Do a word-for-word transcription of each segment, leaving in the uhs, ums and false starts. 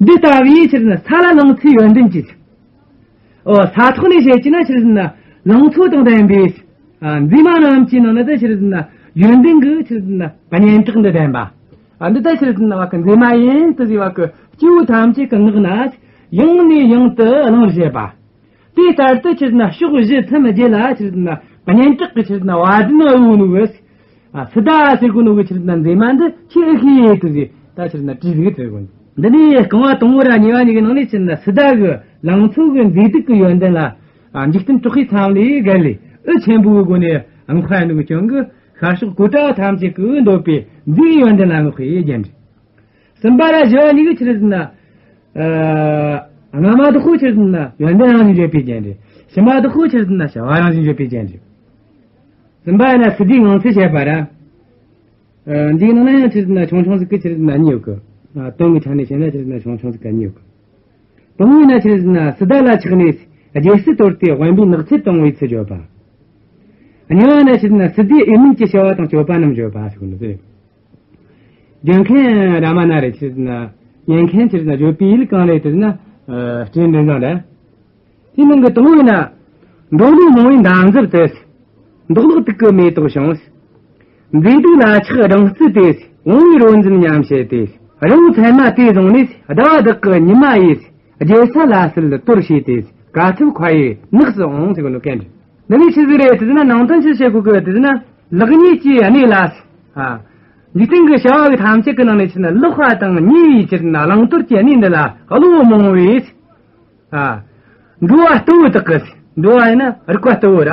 འདི་ལྟ་བུའི་ཆི་རེད་ཟེར་ན་ས་ལ་ལང་ཚོའི་ཡོན་ཏན་གྱི། ཨོ་ས་ཐོག་ནས་བཤད་ཀྱི་ན་ཆི་རེད་ཟེར་ན་ལང་ཚོ་དང་ལྡན་པའི། ཨ་མཛེས་མ་རྣམས་ཀྱི་ནང་ན་ད་ཆི་རེད་ཟེར་ན་ཡོན་ཏན་གྱི་ཆི་རེད་ཟེར་ན་སྙན་གྲགས་འདི་ལྡན་པ། ཨ་འདི་ད་ཆི་རེད་ཟེར་ན་བ་གི་མཛེས་མ་ཡིན་དུ་ཟེར་བ་གི་སྐྱེ་བོ་ཐམས་ཅད་ཀྱི་ངག་ན་ཡང་ནས་ཡང་དུ་གླེང་བར་བྱེད་པ། དེ་ལྟར་དུ་ཆི་རེད་ཟེར་ན་ཕྱོགས་བཞི་མཚམས་བརྒྱད་ལ་ཆི་རེད་ཟེར་ན་སྙན་གྲགས་ཀྱི་ཆི་རེད་ཟེར་ན་བ་དན་འོད་ནུ་བས། ཨ་སི་ཏཱ་ཟེར་གོ་ནོ་གི་ཆི་རེད་ཟེར་ན་མཛེས་མ་འདི་ཁྱེད་ཨེ་ཤེས་ཡེ་དུ་ཟེར་ད་ཆི་རེད་ཟེར་ན་དྲིས་ཟིག་ཟེར་གོ། འདི་ནས་རྐང་བ་དང་པོ་ར་གཉིས་པ་གཉིས་ཀྱི་ནང་ནས་ཆི་རེད་ཟེར་ན་སི་ཏཱ་གི་ལང་ཚོ་གི་མཛེས་སྡུག་གི་ཡོན་ཏན་ལ། ཨ་འཇིག་རྟེན་གྲགས་པའི་མཚམས་ལས་བརྒལ་ལས་འུ་ཆེན་པོའི་སྒོ་ནས་ངག་ཧ་ནུ་གི་ཀྱང་གི་ཤར་ཕྱོགས་གཽ་ཌ་བ་ཐམས་ཅད་ཀྱིས་འདོད་པའི་མཛེས་ཡོན་ཏན་ལ་ངག་ཧའི་རྒྱན་རེད། གསུམ་པ་ར་བཞི་བ་གཉིས་ཀྱི་ཆི་རེད་ཟེར་ན། ཨ་སྔ་མ་དག་པོ་ཆི་རེད་ཟེར་ན་ཡོན་ཏན་རང་བཞིན་བརྗོད་པའི་རྒྱན་རེད། ཕྱི་མ་དག་པོ་ཆི་རེད་ཟེར་ན་བྱ་བ་རང་བཞིན་བརྗོད་པའི་རྒྱན་རེད། གསུམ་པ་ཡིན་ན་སི་ཏཱའི་ངང་ཚུལ་བཤད་པ་ར། ཨ་འདིའི་ནང་ན་ཡང་ཆི་རེད་ཟེར་ན་ཆུང་ཆུང་ཟིག་གི་ཆི་རེད་ཟེར་ན་གཉིས་ཡོད་གི། ཨ་དོན་གྱི་ཆ་ནས་བཤད་ན་ཆི་རེད་ཟེར་ན་ཆུང་ཆུང་ཟིག་ག་གཉིས་ཡོད་གི། དང་པོ་ཡིན་ན་ཆི་རེད་ཟེར་ན་སི་ཏཱ་ལ་ཆགས་ནས་རྒྱལ་སྲིད་དོར་ཏེ་དབེན་པའི་ནགས་ཚལ་དུ་འོང་བའི་ཚུལ་བརྗོད་པ། གཉིས་པ་ཡིན་ན་ཆི་རེད་ཟེར་ན་སི་ཏཱའི་ཨེ་མིན་གྱི་བྱ་བ་དང་སྤྱོད་པ་རྣམས་བརྗོད་པ་ཞིག་ནི་ཟེར། རྒྱལ་མཁན་རཱ་མ་ན་རེད་ཆི་རེད་ཟེར་ན། ཉན་མཁན་ཆི་རེད་ཟེར་ན་བརྗོད་པའི་ཡུལ་གང་རེད་ཟེར་ན། ཨ་སྤྲེའུ་མགྲིན་བཟང་རེད། དེའི་ནང་གི་དང་པོ་ཡིན་ན། འགྲོ་ལུགས་མང་བའི་འདམ་རྫབ་ཏུ། མདོག་ལོག་དུག་གི་མེ་ཏོག་བྱུང་། མཛེས་སྡུག་ལ་ཆགས་སྦྲང་རྩི་སྟེ། བུང་བའི་རོ་འཛིན་ཉམས་བྱེད་དེ། རི་བོ་མཚན་མ་དེ་བཟུང་ནས། ཟླ་བ་དག་གི་ཉི་མ་ཡིས། རྒྱལ་ས་ལྷ་སར་དོར་བྱས་ཏེ། དཀའ་ཐུབ་མཁའ་ཡི་ནགས་སུ་འོང་ཟེར་གོ་ནོ་གན་རེད། འདི་ནི་ཆི་ཟིག་རེད་ཟེར་ན་ནང་དོན་ཆི་བཤད་གོ་གི་ཟེར་ན་ལེགས་ཉེས་ཀྱི་གནས་ལ། ཨ། འཇིག་རྟེན་གྱི་བྱ་བ་གི་ཐམས་ཅད་ཀྱི་ནང་ནས་ཆི་ན་ལེགས་པ་དང་ཉེས་པའི་ཕྱིར་ན་བླང་དོར་གྱི་གནས་འདི་ལ་བློ་རྨོངས་པས། ཨ། འགྲོ་བ་ལྟ་བུ་དག་གི། འགྲོ་བ་ཡིན་ན་རིག་པ་ལྟ་བུ་ར།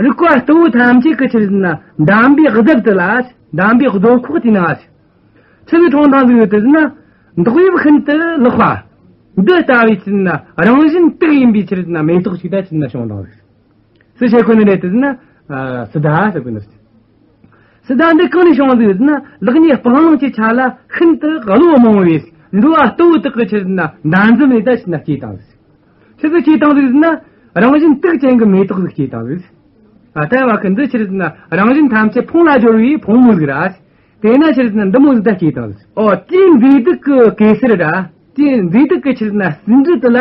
རིག་པ་ལྟ་བུ་ཐམས་ཅད་ཀྱི་ཕྱིར་ན་འདམ་པའི་རྫབ་དེ་ལ། འདམ་པའི་རྡོ་ཁོག་དེ་ན། ཆི་ཟིག་གྲོངས་བཏང་ཟིག་ཡོད་དེ་ཟེར་ན། འདོགས་དབྱིབས་ཤིན་ཏུ་ལེགས་པ། འདི་ལྟ་བུའི་ཕྱིར་ན་རང་བཞིན་དུག་ཡིན་པའི་ཕྱིར་ན་མེ་ཏོག་ཅིག་ད་ཕྱིར་ན་བྱུང་བཏང་ཟིག་སུ་བྱེད་ཁོ་ནི་རེད་དེ་ཟེར་ན། ཨ་སི་ཏཱ་ཟེར་གོ་ནི་རེད། སི་ཏཱ་འདི་གང་ནས་བྱུང་ཟིག་ཟེར་ན་ལེགས་ཉེས་སྤང་བླང་གི་ཆ་ལ་ཤིན་ཏུ་བློ་རྨོངས་པས་འགྲོ་བ་ལྟ་བུ་དག་གི་ཕྱིར་ན་འདམ་རྫབ་ནས་ད་ཕྱིར་ན་སྐྱེས་བཏང་ཟིག་ཆི་ཟིག་སྐྱེས་བཏང་ཟིག་ཟེར་ན་རང་བཞིན་དུག་ཅན་གྱི་མེ་ཏོག་ཟིག་སྐྱེས་བཏང་ཟིག་ཨ་ལྟ་བ་གི་འདི་ཕྱིར་ན་རང་བཞིན་ཐམས་ཅད་ཕུང་ལ་སྦྱོར་བའི་ཕུང་པོ་ཟིག་ར། དེས་ན་ཕྱིར་ན་འདི་མོ་ཟིག་ད་སྐྱེས་བཏང་ཟིག་ཨོ་དེའི་མཛེས་སྡུག་གི་གེ་སར་ར། དེའི་མཛེས་སྡུག་གི་ཕྱིར་ན་ཟིན་བྲིས་དེ་ལ།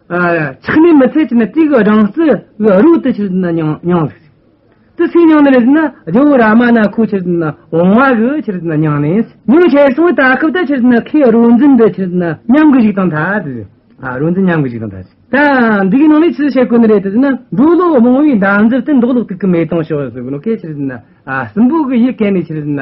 ཨ་ཆགས་ནས་མི་ཚད་ཀྱི་ན་དེ་གི་སྦྲང་རྩི་གི་རོ་དེ་ཕྱིར་ན་མྱང་མྱང་ཟིག་དེ་སུས་མྱང་ནི་རེད་ཟེར་ན་རྒྱལ་བོ་རཱ་མ་ན་ཁོ་ཕྱིར་ན་བུང་བ་གི་ཕྱིར་ན་མྱང་ནས་མྱོང་ཁྱེར་སོང་ད་སྐབས་ད་ཕྱིར་ན་ཁོའི་རོ་འཛིན་འདི་ཕྱིར་ན་ཉམས་གི་ཞིག་དང་ཐ་དེ། ཨ་རོ་འཛིན་ཉམས་གི་ཞིག་དང་ཐ་ཞིག་ད་འདི་གི་ནང་ནས་ཆི་བཤད་གོ་ནི་རེད་དེ་ཟེར་ན་འགྲོ་ལོག་རྨོངས་པའི་འདམ་རྫབ་ཏུ་འདོགས་ལོག་དུག་གི་མེ་ཏོག་ཤོག་ཟེར་གོ་ནོ་སྐད་ཕྱིར་ན་ཨ་སྲིན་པོ་གི་ཡུལ་གན་ནས་ཕྱིར་ན་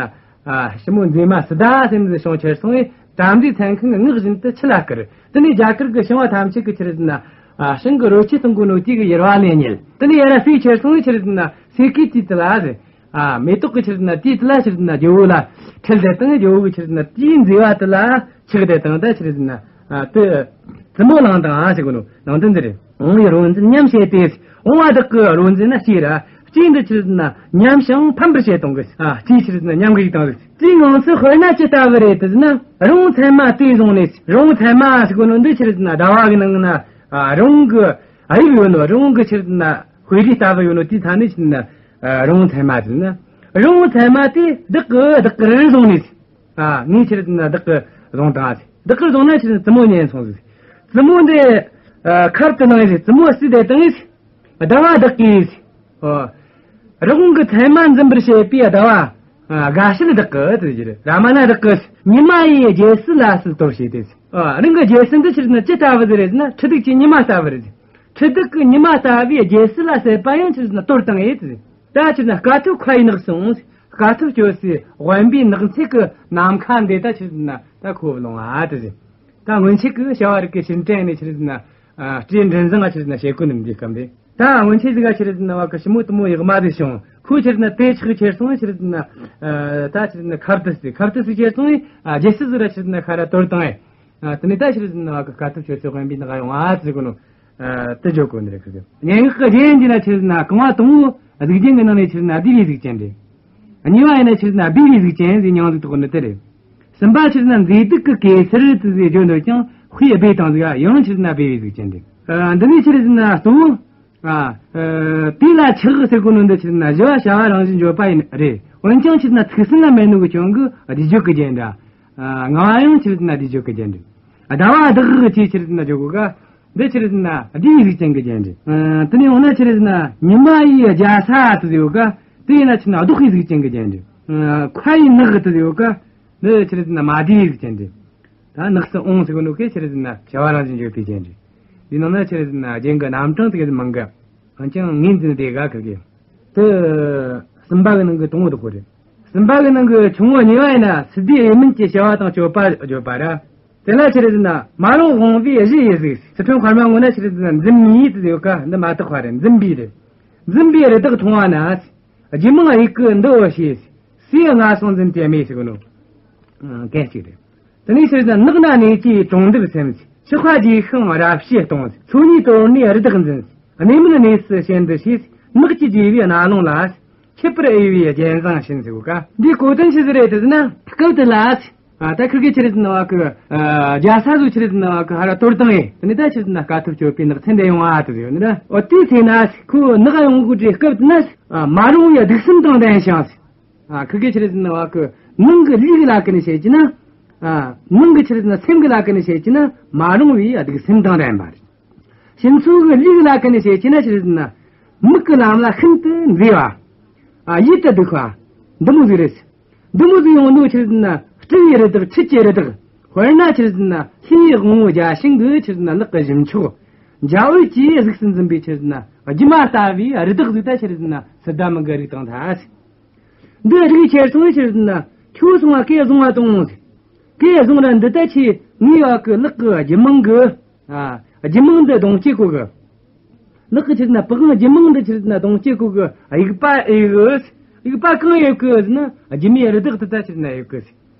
ཨ་ཞི་མོ་མཛེས་མ་སི་ཏཱ་སེམས་ཟིག་བྱུང་ཁྱེར་སོང་བས་དམ་རྫས་མཚན་མཁན་གྱི་ངག་བཞིན་དུ་ཆུ་ལ་བསྐུར། དེ་ནས་རྒྱ་གར་གྱི་ཞིང་བ་ཐམས་ཅད་ཀྱི་ཕྱིར་ན་ཨ་ཞིང་གི་རོ་ཁྱི་སྟོང་གི་ནོ་དེ་གི་ཡུར་བ་ལས་རྙེད། དེ་ནས་ཡར་ར་སུས་ཁྱེར་སོང་བས་ཕྱིར་ན་སེ་ཀི་དེ་དེ་ལ་ཟེར། ཨ་མེ་ཏོག་གི་ཕྱིར་ན་དེའི་དེ་ལ་ཕྱིར་ན་ཇོ་བོ་ལ་ཁྲིད་དེ་དང་ཇོ་བོ་གི་ཕྱིར་ན་དེའི་མཛེས་པ་དེ་ལ་ཆགས་དེ་དང་ད་ཕྱིར་ན་ཨ་དེ་བཙུན་མོ་ལངས་དང་ཨ་ཞེས་གོ་ནོ་ནང་དོན་འདི་རེད། འོང་བའི་རོ་འཛིན་ཉམས་བྱེད་དེ། འོང་བ་དག་གི་རོ་འཛིན་ན་ལྕེ་ར། ལྕེ་འདི་ཕྱིར་ན་ཉམས་ཤིང་ཕམ་པར་བྱེད་གཏོང་གི་ཨ་ལྕེ་ཕྱིར་ན་ཉམས་གི་ཞིག་བཏང་གི་ལྕེའི་ངང་ཚུལ་དཔེར་ན་ཅི་ལྟ་བུ་རེད་དེ་ཟེར་ན་རི་བོང་མཚན་མ་དེ་བཟུང་ནས་རི་བོང་མཚན་མ་ཞེས་གོ་ནོ་འདི་ཕྱིར་ན་ཟླ་བ་གི་ནང་ན་ཨ་རི་བོང་གི་དབྱིབས་ཡོད་ནོ་རི་བོང་གི་ཕྱིར་ན། དཔེ་རིས་ལྟ་བུ་ཡོད་ནོ་དེའི་ཐ་ནས་ཕྱིར་ན། ཨ་རི་བོང་མཚན་མ་དེ་ན། རི་བོང་མཚན་མ་དེ་བདག་གི་བདག་གིར་བཟུང་ནས། ཨ་ངས་ཕྱིར་ན་བདག་གིར་བཟུང་དང་། བདག་གིར་བཟུང་ན་ཕྱིར་ན་བཙུན་མོ་ཉན་སོང་ཟིག་བཙུན་མོ་འདི། ཨ་ཁབ་ཏུ་ནང་ཞིག་བཙུན་མོ་བསུས་ཏེ་བཏང་ངས། ཟླ་བ་བདག་གིས། ཨ་རི་བོང་གི་མཚན་མ་འཛིན་པར་བྱེད་པའི་ཟླ་བ། ཨ་དགའ་བྱེད་བདག་གི་དེ་ཟེར། རཱ་མ་ན་བདག་གི་ཉི་མ་ཡི་རྒྱལ་སྲིད་ལ་སྲིད་དོར་བྱས་ཏེ། ཨ་རང་གི་རྒྱལ་སྲིད་འདི་ཕྱིར་ན་ཅི་ལྟ་བུ་ཟིག་རེད་ཟེར་ན་ཁྲི་གདུགས་ཀྱི་ཉི་མ་ལྟ་བུ་རེད། ཁྲི་གདུགས་ཀྱི་ཉི་མ་ལྟ་བུའི་རྒྱལ་སྲིད་ལ་སྲེད་པ་ཡང་ཕྱིར་ན་དོར་བཏང་ཡོད་དེ། ད་ཕྱིར་ན་དཀའ་ཐུབ་མཁའ་ཡི་ནགས་སུ་འོང་། དཀའ་ཐུབ་སྤྱོད་སའི་དབེན་པའི་ནགས་ཚལ་གྱི་ནམ་མཁའ་འདི་ད་ཕྱིར་ན་ད་ཁོ་ལོང་ཨ་དེ་ཟེར། ད་སྔོན་ཆད་ཀྱི་བྱ་བ་རིགས་ཀྱི་ཕྱིར་དྲན་ནས་ཕྱིར་ན་ཨ་སྤྲེའུ་མགྲིན་བཟང་ང་ཕྱིར་ན་བྱེད་ཀུན་ནམ་འདི་སྐབས་འདི། ད་སྔོན་ཆད་ཟིག་ག་ཕྱིར་ན་བ་གི་ཞི་མོ་དུ་མོ་ཡག་མ་ཟིག་བྱུང་། ཁོ་ཕྱིར་ན་དེ་ཆགས་ཁྱེར་སོང་ཕྱིར་ན་ཨ་ད་ཕྱིར་ན་ཁབ་ཏུ་སི་ཁབ་ཏུ་སི་ཁྱེར་སོང་ཨ་རྒྱལ་སྲིད་ཟིག་ར་ཕྱིར་ན་ཁ་ར་དོར་བཏང་ཨེ། ཨ་དེ་ནས་ད་ཕྱིར་ན་བ་གི་དཀའ་ཐུབ་སྤྱོད་སའི་དབེན་པའི་ནགས་ཡོང་ཨ་ཟེར་གོ་ནོ། ཨ་དེ་བརྗོད་གོ་ནི་རེད་ཁུ་ཟེར། སྙན་ངག་གི་རྒྱན་འདི་ན་ཕྱིར་ན་རྐང་བ་དང་པོ་གཟུགས་ཅན་གྱི་ནང་ནས་ཕྱིར་ན་བསྡུས་པའི་གཟུགས་ཅན་རེད། གཉིས་པ་ཡིན་ན་ཕྱིར་ན་སྦས་པའི་གཟུགས་ཅན་ཟེར་མྱང་ཟིག་ཐོགས་ནི་དེ་རེད། གསུམ་པ་ཕྱིར་ན་མཛེས་སྡུག་གི་གེ་སར་དུ་ཟེར་བརྗོད་འདོད་ཀྱང་དཔེ་སྦས་བཏང་ཟིག་ཡང་ཕྱིར་ན་སྦས་པའི་གཟུགས་ཅན་རེད། ཨ་འདི་ནས་ཕྱིར་ན་གཙོ་བོ། ཨ་ཨ་དེ་ལ་ཆགས་ཟེར་གོ་ནོ་འདི་ཕྱིར་ན་བཞི་བ་བྱ་བ་རང་བཞིན་བརྗོད་པ་ཡིན་རེད། འོན་ཀྱང་ཕྱིར་ན་ཚིག་ཟིན་ལ་མེད་ནོ་གི་ཀྱང་གི་བསྡུས་བརྗོད་ཀྱི་རྒྱན་འདྲ། ཨ་ལྔ་བ་ཡང་ཕྱིར་ན་བསྡུས་བརྗོད་ཀྱི་རྒྱན་འདྲ། ཟླ་བ་ཟླ་གི་ཆེ་ཆི་རེད་ཟེར་ན་འཇོག་གོ་ག་འདི་ཆི་རེད་ཟེར་ན་བསྡུས་པའི་གཟུགས་ཅན་གྱི་རྒྱན་རེད། ཨ། དེ་ནས་འོ་ན་ཆི་རེད་ཟེར་ན་ཉི་མ་ཡི་རྒྱལ་ས་དེ་ཟེར་གོ་ག་དེ་ཡིན་ན་ཆི་ན་ལྡོག་པའི་གཟུགས་ཅན་གྱི་རྒྱན་རེད། ཨ། མཁའ་ཡི་ནགས་དེ་ཟེར་གོ་ག་འདི་ཆི་རེད་ཟེར་ན་མ་བསྡུས་པའི་གཟུགས་ཅན་རེད། ད་ནགས་སུ་འོང་ཟེར་གོ་ནོ་གི་ཆི་རེད་ཟེར་ན་བྱ་བ་རང་བཞིན་བརྗོད་པའི་རྒྱན་རེད། འདི་ནང་ན་ཆི་རེད་ཟེར་ན་རྒྱན་གྱི་རྣམ་གྲངས་དེ་ག་མང་གི། འོན་ཀྱང་ངོས་འཛིན་དེ་ག་ཁ་གི། དེ་གསུམ་པ་གི་ནང་གི་དང་པོ་དེ་ཁོ་རེད། གསུམ་པ་གི་ནང་གི་ཆུང་ངུ་གཉིས་པ་ཡིན་ན་སི་ཏའི་ཡིད་སྨོན་གྱི་བྱ་བ་དང་སྤྱོད་པ་བརྗོད་པ་ར། དེ་ལ་ཆི་རེད་ཟེར་ན་མ་རུངས་དབང་པོའི་གཞུ་ཡི་གཟུགས། སི་ཁྲོན་མཁར་མ་ངོ་ན་ཆི་རེད་ཟེར་ན་འཛུམ་མི་ཡི་དེ་ཡོད་ཀ་འདི་མ་དག་པ་རེད། འཛུམ་པའི་རེད། འཛུམ་པའི་རི་དྭགས་མཐོང་བ་ན། རྒྱུད་མང་དབྱུག་གུ་འདི་འོ་ཞེས། སུའི་ངན་སོང་འཛིན་གྱི་མེད་ཟེར་གོ་ནོ། གན་གཅིག་རེད། དེ་ནས་ཆི་རེད་ཟེར་ན་ནགས་ན་གནས་ཀྱི་གྲོང་འདབ་སེམས། ཕྱི་ཁ་རྒྱས་ཤིང་རབ་བྱེད་གཏོང་། མཚོ་གཉིས་དོར་ནས་རི་དྭགས་འཛིན། གནས་མལ་གནས་སུ་ཞིང་འདི་ཞེས། ནགས་ཀྱི་རྒྱལ་པོའི་རྣ་ལུང་ལ། མཆེད་པར་འོས་པའི་རྒྱན་བཟང་བྱིན་ཟེར་གོ་ཀ་འདིའི་གོ་དོན་ཆི་ཟིག་རེད་ཟེར་ན་སྐབས་དེ་ལ། ཨ། ད་ཁིར་གི་ཆི་རེད་ཟེར་ན་བ་གི། ཨ། རྒྱལ་ས་ཟིག་ཆི་རེད་ཟེར་ན་བ་གི་ཧ་ར་གཏོར་བཏང་ངེ་དེ་ནས་ད་ཆི་རེད་ཟེར་ན་དཀའ་ཐུབ་སྤྱོད་པའི་ནགས་ཚལ་འདི་ཡོང་ཨ་དེ་ཟེར་ཡོད་ནི་ར། འོ་དེའི་ཚེ་ན་ཁོ་ནགས་ཡོང་གི་དུས་སྐབས་དེ་ན། ཨ། མ་རུངས་པའི་གདུག་སེམས་དང་ལྡན་ཞིང་། ཨ། ཁིར་གི་ཆི་རེད་ཟེར་ན་བ་གི་ནང་གི་ལུས་ཀྱི་ལ་ཀ་ནས་བཤད་ཀྱི་ན། ཨ། ནང་གི་ཆི་རེད་ཟེར་ན་སེམས་ཀྱི་ལ་ཀ་ནས་བཤད་ཀྱི་ན་མ་རུངས་པའི་གདུག་སེམས་དང་ལྡན་པ་རེད། ཕྱི་ཚུལ་གྱི་ལུས་ཀྱི་ལ་ཀ་ནས་བཤད་ཀྱི་ན་ཆི་རེད་ཟེར་ན། མིག་གི་ལམ་ལ་ཤིན་ཏུ་མཛེས་པ། ཨ། ཡིད་དུ་སྡུག་པ། འདི་མོ་ཟིག་རེད། འདི་མོ་ཟིག་ཡོང་ནོ་ཆི་རེད་ཟེར་ན་སྤྲུལ་བའི་རི་དྭགས་ཆུ་སྐྱེས་རི་དྭགས། དཔེར་ན་ཆི་རེད་ཟེར་ན་ལྷའི་དབང་པོ་བརྒྱ་བྱིན་གྱི་ཆི་རེད་ཟེར་ན་ལག་གི་གཞུ་མཆོག་འཇའ་འོད་ཀྱི་གཟུགས་སུ་འཛིན་པའི་ཆི་རེད་ཟེར་ན་སྒྱུ་མ་ལྟ་བུའི་རི་དྭགས་ཟིག་ད་ཆི་རེད་ཟེར་ན་སི་ཏཱ་མི་དགའ་རིགས་དང་ཐ། འདི་རིགས་ཁྱེར་སོང་ཆི་རེད་ཟེར་ན་ཁྱོད་སོང་བ་སྐད་བཟུང་བ་དང་། སྐད་བཟུང་ར་འདི་ད་ཆི་ངའི་བ་གི་ལག་གི་རྒྱུད་མང་གི། ཨ། རྒྱུད་མང་འདི་གདོང་བསྐྱེད་གོ་གི། ལག་གི་ཆི་རེད་ཟེར་ན་པི་ཝང་རྒྱུད་མང་འདི་ཆི་རེད་ཟེར་ན་གདོང་བསྐྱེད་གོ་གི་དབྱུག་པ་གཡུག་གི། དབྱུག་པ་གང་གཡུག་གི་ཟེར་ན་སྒྱུ་མའི་རི་དྭགས་དེ་ད་ཆི་རེད་ཟེར་ན་གཡུག་གི།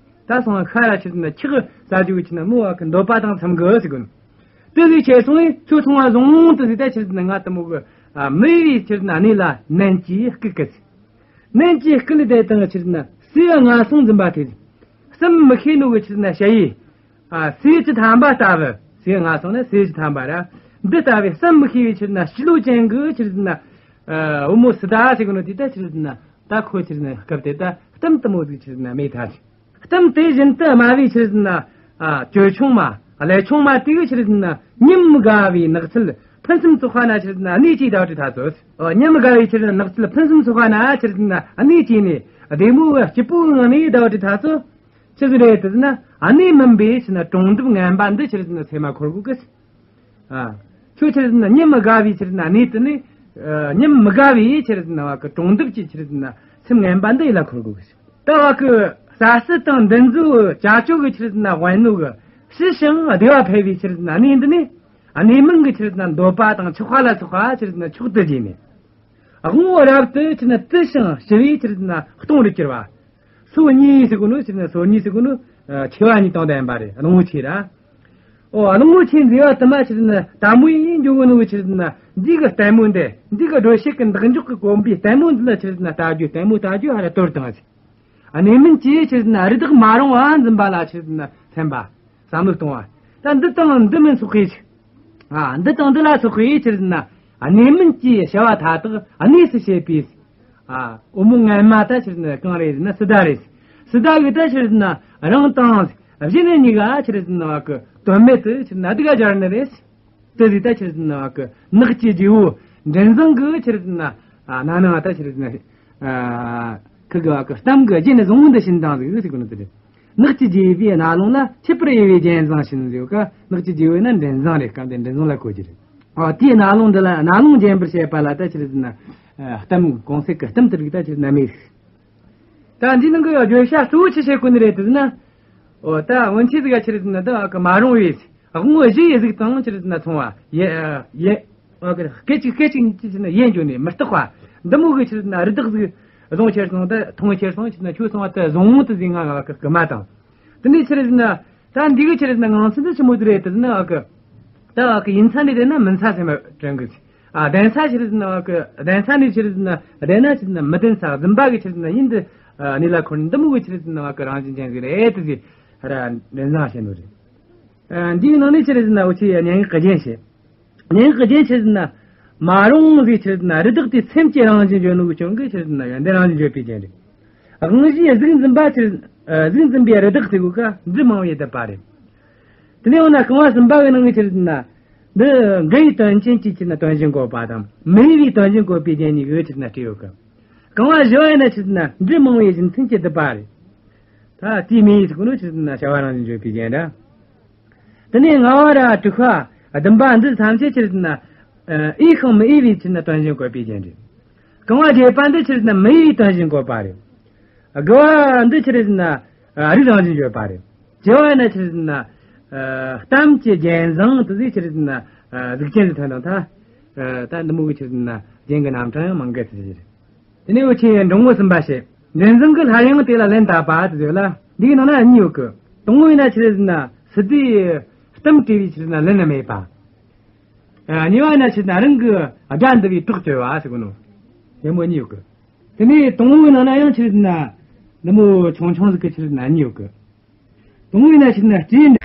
ད་སོང་ཤ་ར་ཆི་རེད་ཟེར་ན་ཁྱག་ཟ་རྒྱུ་གི་ཆི་རེད་ཟེར་ན་མོ་བ་གི་འདོད་པ་དང་འཚམ་གི་ཟེར་གོ་ནི། དེ་ལས་ཁྱེར་སོང་ངས་ཁྱོད་སོང་བ་བཟུང་དུ་ཟིག་ད་ཆི་རེད་ཟེར་ན་ང་དེ་མོ་གི། ཨ། མི་བའི་ཆི་རེད་ཟེར་ན་གནས་ལ་ནན་གྱིས་སྐུལ་གི་ཟེར། ནན་གྱིས་སྐུལ་ལས་དེ་དང་ཆི་རེད་ཟེར་ན་སུའི་ངན་སོང་འཛིན་པ་དེ། བསམ་མི་ཤེས་ནོ་གི་ཆི་རེད་ཟེར་ན་ཞ་ཡི། ཨ། སེལ་བྱེད་དམ་པ་ལྟ་བུ། སེལ་བྱེད་ངན་སོང་ནི་སེལ་བྱེད་དམ་པ་ར། འདི་ལྟ་བུའི་བསམ་མི་ཤེས་པའི་ཆི་རེད་ཟེར་ན་ཞི་ལུ་ཅན་གི་ཆི་རེད་ཟེར་ན། ཨ། བུ་མོ་སི་ཏཱ་ཟེར་གོ་ནོ་དེ་ད་ཆི་རེད་ཟེར་ན་ད་ཁོ་ཆི་རེད་ཟེར་ན་སྐབས་དེ་ད་གཏམ་དེ་མོ་ཟིག་ཆི་རེད་ཟེར་ན་མེད་ཐལ། གཏམ་དེ་བཞིན་དུ་སྨྲ་བའི་ཆི་རེད་ཟེར་ན། ཨ། ཅོལ་ཆུང་མ། ཀླད་ཆུང་མ་དེ་གི་ཆི་རེད་ཟེར་ན་ཉམས་དགའ་བའི་ནགས་ཚལ་ཕུན་སུམ་ཚོགས་པ་ན་ཆི་རེད་ཟེར་ན་གནས་བཅས་ད་བྲིས་ཐ་ཚོ། ཨ། ཉམས་དགའ་བའི་ཆི་རེད་ཟེར་ན་ནགས་ཚལ་ཕུན་སུམ་ཚོགས་པ་ན་ཆི་རེད་ཟེར་ན་གནས་བཅས་ནས་བདེ་མོའི་སྐྱིད་པོའི་ངང་ནས་ད་བྲིས་ཐ་ཚོ། ཆི་ཟིག་རེད་དེ་ཟེར་ན་གནས་མིན་པའི་ཆི་རེད་ཟེར་ན་གྲོང་འདབས་ངན་པ་འདི་ཆི་རེད་ཟེར་ན་སེམས་མ་འཁོར་གོ་གི། ཨ། ཁྱོད་ཆི་རེད་ཟེར་ན་ཉམས་དགའ་བའི་ཆི་རེད་ཟེར་ན་གནས་དེ་ནས། ཨ། ཉམས་མི་དགའ་བའི་ཆི་རེད་ཟེར་ན་བ་གི་གྲོང་འདབས་ཀྱི་ཆི་རེད་ཟེར་ན་སེམས་ངན་པ་འདི་ཡིད་ལ་འཁོར་དགོས་གི། ད་བ་གི་ས་སྲིད་དང་འདི་ཚོའི་བྱ་སྤྱོད་གི་ཆི་རེད་ཟེར་ན་དབེན་ནོ་གི་ཞི་ཞིང་བདེ་བ་འཕེལ་བའི་ཆི་རེད་ཟེར་ན་གནས་འདི་ནས་གནས་མིན་གི་ཆི་རེད་ཟེར་ན་འདོད་པ་དང་ཆགས་པ་ལ་སོགས་པ་ཆི་རེད་ཟེར་ན་མཆོག་ཏུ་བརྗེད་ནས། དབང་པོ་རབ་ཏུ་ཆི་རེད་ཟེར་ན་བཏུལ་ཞིང་ཞི་བའི་ཆི་རེད་ཟེར་ན་སྟོང་རུ་གྱུར་པ། སོ་གཉིས་ཟེར་གོ་ནོ་ཆི་རེད་ཟེར་ན་སོ་གཉིས་ཟེར་གོ་ནོ། ཨ། ཆེ་བ་གཉིས་དང་ལྡན་པ་རེད། གླང་པོ་ཆེ་ར། ཨོ། གླང་པོ་ཆེ་མཛེས་པ་དུ་མ་ཆི་རེད་ཟེར་ན་དལ་མོ་ཡིན་འགྱོ་གོ་ནོ་ཆི་རེད་ཟེར་ན་འདི་གི་ལྟད་མོ་འདི། འདི་གི་སྒྲོ་བཤད་གི་འདེགས་འཇོག་གི་གོམ་པའི་ལྟད་མོ་འདི་ལ་ཆི་རེད་ཟེར་ན་ལྟ་རྒྱུ་ལྟད་མོ་ལྟ་རྒྱུ་ཧ་ལ་དོར་བཏང་ཟིག་གནས་མིན་གྱི་ཆི་རེད་ཟེར་ན་རི་དྭགས་མ་རུངས་པ་འཛིན་པ་ལ་ཆི་རེད་ཟེར་ན་སེམས་པ་བསམ་བློ་གཏོང་བ། ད་འདི་དང་འདི་མིན་སོགས་པའི། ཨ། འདི་དང་འདི་ལ་སོགས་པའི་ཆི་རེད་ཟེར་ན་གནས་མིན་གྱི་བྱ་བ་མཐའ་དག་གནས་སུ་བྱེད་པའི། ཨ། བུ་མོ་ངན་མ་ད་ཆི་རེད་ཟེར་ན་གང་རེད་ཟེར་ན་སི་ཏཱ་རེད། སི་ཏཱ་གི་ད་ཆི་རེད་ཟེར་ན་རང་དང་གཞན་གཉིས་ཀ་ཆི་རེད་ཟེར་ན་བ་གི་དོན་མེད་དུ་ཆི་རེད་ཟེར་ན་སྡུག་ག་སྦྱར་ནི་རེད། དེ་ཟིག་ད་ཆི་རེད་ཟེར་ན་བ་གི་ནགས་ཀྱི་རྗེ་བོ་མགྲིན་བཟང་གི་ཆི་རེད་ཟེར་ན། ཨ། ན་ནང་ད་ཆི་རེད་ཟེར་ན། ཨ། ཁི་གི་བ་གི་གཏམ་གི་རྒྱན་བཟང་བོ་འདི་བྱིན་བཏང་ཟིག་ཟེར་གོ་ནི་དེ་རེད། ནགས་ཀྱི་རྗེ་བོའི་རྣ་ལུང་ལ་མཆེད་པར་འོས་པའི་རྒྱན་བཟང་བྱིན་ཟེར་ག་ནགས་ཀྱི་རྗེ་བོ་ན་མགྲིན་བཟང་རེད། སྐབས་དེ་མགྲིན་བཟང་ལ་གོ་རྒྱུ་རེད། ཨ། དེའི་རྣ་ལུང་འདི་ལ་རྣ་ལུང་རྒྱན་པར་བྱེད་པ་ལ་ད་ཆི་རེད་ཟེར་ན། ཨ། གཏམ་གོང་གསལ་གི་གཏམ་དེ་རིགས་ད་ཆི་རེད་ཟེར་ན་མེད། ད་འདི་ནང་གི་བརྗོད་བྱ་གཙོ་བོ་ཆི་བྱེད་དགོས་ནི་རེད་དེ་ཟེར་ན། འོ། ད་སྔོན་ཆད་ཟིག་ག་ཆི་རེད་ཟེར་ན་ད་བ་གི་མ་རུངས་པའི་དབང་པོ་བཞི་ཡི་གཟུགས་དང་ཆི་རེད་ཟེར་ན་མཚུངས་པ་ཡིན། ཡིན། བ་གི་སྐད་ཅིག་སྐད་ཅིག་ཉིད་ཀྱིས་ཆི་རེད་ཟེར་ན་ཡེ་འགྱོ་ནས་མི་རྟག་པ། འདི་མོ་གི་ཆི་རེད་ཟེར་ན་རི་དྭགས་ཟིག་བཟུང་ཁྱེར་སོང་། ད་མཐོང་ཁྱེར་སོང་། ཆི་རེད་ཟེར་ན་ཁྱོད་སོང་བ་ད་བཟང་བོ་དེ་ཟིག་ང་བ་གི་སྐུལ་མ་དང་། དེ་ནས་ཆི་རེད་ཟེར་ན། ད་འདི་གི་ཆི་རེད་ཟེར་ན་ངང་ཚུལ་འདི་ཆི་མོ་དེ་རེད་དེ་ཟེར་ན་བ་གི། ད་བ་གི་ཡིན་ས་ནས་བསྡད་ན་མིན་ས་སེམས་པ་དྲན་གི། ཨ། བདེན་ས་ཆི་རེད་ཟེར་ན་བ་གི། བདེན་ས་ནས་ཆི་རེད་ཟེར་ན་བསྡད་ན་ཆི་རེད་ཟེར་ན་མི་བདེན་ས་བཟུམ་པ་གི་ཆི་རེད་ཟེར་ན་ཡིན་འདི། ཨ། གནས་ལ་འཁོར་ནི་འདི་མོ་གི་ཆི་རེད་ཟེར་ན་བ་གི་རང་བཞིན་ཅན་ཟིག་རེད་དེ་ཟིག་ཧ་ར་མགྲིན་བཟང་བྱས་ནོ་རེད། ཨ། འདིའི་ནང་ནས་ཆི་རེད་ཟེར་ན་འུ་ཆོས་སྙན་ངག་གི་རྒྱན་བཤད། སྙན་ངག་གི་རྒྱན་ཆི་རེད་ཟེར་ན། མ་རུངས་ཟིག་ཆི་རེད་ཟེར་ན་རི་དྭགས་དེ་སེམས་ཀྱི་རང་བཞིན་བརྗོད་ནོ་གི་རྐྱེན་གིས་ཆི་རེད་ཟེར་ན་ཡོན་ཏན་རང་བཞིན་བརྗོད་པའི་རྒྱན་རེད། དབང་བཞིའི་གཟུགས་འཛིན་པ་ཆི་རེད། ཨ། གཟུགས་འཛིན་པའི་རི་དྭགས་ཟེར་གོ་ག་འབྲུ་མང་བའི་བསྡུ་བ་རེད། དེ་ནས་འོ་ན་རྐང་བ་གསུམ་པ་གི་ནང་གི་ཆི་རེད་ཟེར་ན། འདི་འགལ་བའི་དོན་ཅན་གྱི་ཆི་རེད་ཟེར་ན་དོན་གཞན་བཀོད་པ་དང་མི་འོས་པའི་དོན་གཞན་བཀོད་པའི་རྒྱན་གཉིས་ཀྱིས་ཆི་རེད་ཟེར་ན་སྤྲས་ཡོད་གི། རྐང་བ་བཞི་བ་ཡིན་ན་ཆི་རེད་ཟེར་ན་འབྲུ་མང་བའི་རྒྱུ་མཚན་གྱིས་བསྡུས་པ་རེད། ད་དེའི་མི་འོས་ཟེར་གོ་ནོ་ཆི་རེད་ཟེར་ན་བྱ་བ་རང་བཞིན་བརྗོད་པའི་རྒྱན་ར། དེ་ནས་ལྔ་བ་ར་དྲུག་པ་བདུན་པ་འདི་ཐམས་ཅད་ཆི་རེད་ཟེར་ན། འོས་ཤིང་མི་འོས་པའི་ཆི་རེད་ཟེར་ན་དོན་གཞན་བཀོད་པའི་རྒྱན་རེད། རྐང་བ་བརྒྱད་པ་འདི་ཆི་རེད་ཟེར་ན་མི་འོས་པའི་དོན་གཞན་བཀོད་པ་རེད། དགུ་བ་འདི་ཆི་རེད་ཟེར་ན། ཨ། རིགས་རང་བཞིན་བརྗོད་པ་རེད། བཅུ་བ་ཡིན་ན་ཆི་རེད་ཟེར་ན། ཨ། གཏམ་གྱི་རྒྱན་བཟང་དེ་ཟིག་ཆི་རེད་ཟེར་ན། ཨ། གཟུགས་ཅན་དུ་ཐོན་དང་ཐ། ཨ། ད་འདི་མོ་གི་ཆི་རེད་ཟེར་ན་རྒྱན་གྱི་རྣམ་གྲངས་ཡང་མང་གི་ཟེར་རྒྱུ་རེད། དེ་ནས་འུ་ཆོས་འབྲིང་བོ་གསུམ་པ་བཤད། འདྲེན་བཟང་གི་སླར་ཡང་དེ་ལ་ལན་བཏབ་པ་དེ་ཟེར་ལ། འདིའི་ནང་ན་གཉིས་ཡོད་གི། དང་པོ་ཡིན་ན་ཆི་རེད་ཟེར་ན་སི་ཏའི་གཏམ་དྲིས་པའི་ཆི་རེད་ཟེར་ན་ལན་མེད་པ། ཨ། གཉིས་པ་ཡིན་ན་ཆི་རེད་ཟེར་ན་རང་གི་དགྲ་འདུལ་བའི་གྲོགས་བཅོལ་བ་ཟེར་གོ་ནོ། དེ་མོ་གཉིས་ཡོད་གི། དེ་ནས་དང་པོའི་ནང་ན་ཡང་ཆི་རེད་ཟེར་ན། འདི་མོ་ཆུང་ཆུང་ཟིག་གི་ཆི་རེད་ཟེར་ན་གཉིས་ཡོད་གི། དང་པོའི་ནང་ན་ཆི་རེད་ཟེར་ན་སྤྲེའུ།